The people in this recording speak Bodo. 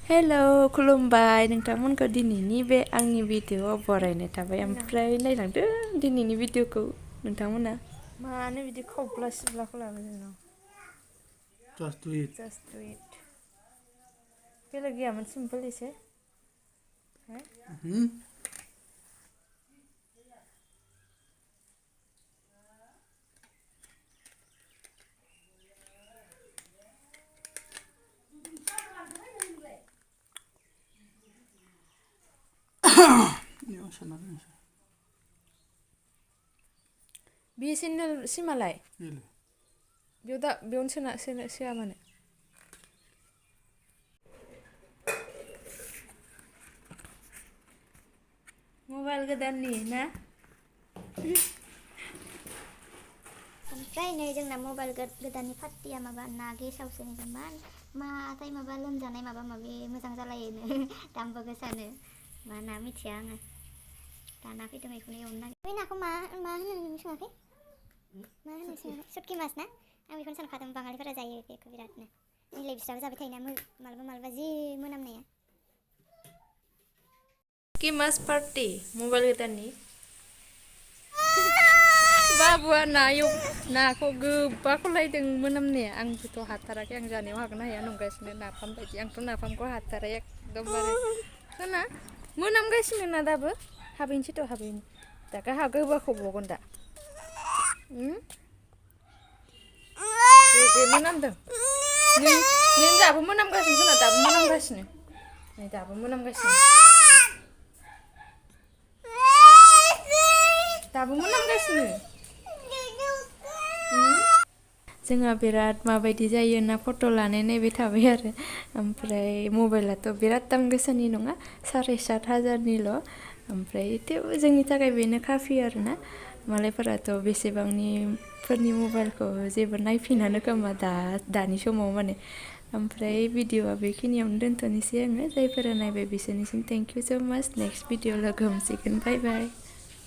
Hello, खुलुमबाय नोंथांमोनखौ दिनैनि बे आंनि भिडिअ'आव बरायनाय थाबाय ओमफ्राय नायलांदो दिनैनि भिडिअ'खौ नोंथांमोना मानो बिदि खब्ला सिब्लाखौ लाबो जोंनाव Just do it बेलेग गैयामोन सिम्पोल एसे BSNL सिमालाय बेयावनो सोआ मानो मबाइल गोदाननि ना ओमफ्राय नै जोंना मबाइल गोदाननि पार्टिया माबा ना गेसावसो होदोंमोन माथाय माबा लोमजानाय माबा माबि मोजां जालायोनो दामबो गोसानो मा ना मिथिया आङो दाना फैदों बेखौनो एवनो नागिर बै नाखौ मा होनो सोङाखै मा होनो सोङाखै सुटकि मास ना आं बेखौनो सानखादों बाङालिफोरा जायो बेखौ बिरादनो नैलाय बिस्राबो जाबाय थायोना मालाबा मालाबा जि मोनामनाया कि मास पार्टी मबाइल गोदाननि बाबुआ नाखौ गोबाखौ लायदों मोनामनाया आंबोथ' हाथाराखै आं जानायाव हागोन ना हाया नंगासिनो नाफाम बायदि आंथ' नाफामखौ हाथारा एकदमबारे खोना मोनामगासिनो ना दाबो हाबहैनोसैथ' हाबहैनो दा गाहा गोबाखौ बगोन दा जे मोनामदों नों दाबो मोनामगासिनो खोना दाबो मोनामगासिनो नै दाबो मोनामगासिनो दाबो मोनामगासिनो जोंहा बिराद माबायदि जायो ना फट' लानाय नायबाय थाबाय आरो ओमफ्राय मबाइलाथ' बिराद दाम गोसानि नङा 7,500निल' ओमफ्राय थेवबो जोंनि थाखाय बेनो काफि आरोना मालायफोराथ' बेसेबांनिफोरनि मबाइलखौ जेबो नायफिनानो खोमा दानि समाव माने ओमफ्राय भिडिअ'आ बेखिनियावनो दोनथ'नोसै आङो जायफोरा नायबाय बिसोरनिसिम थेंक इउ स' माच नेक्स्ट भिडिअ लोगो हमसिगोन बाय बाय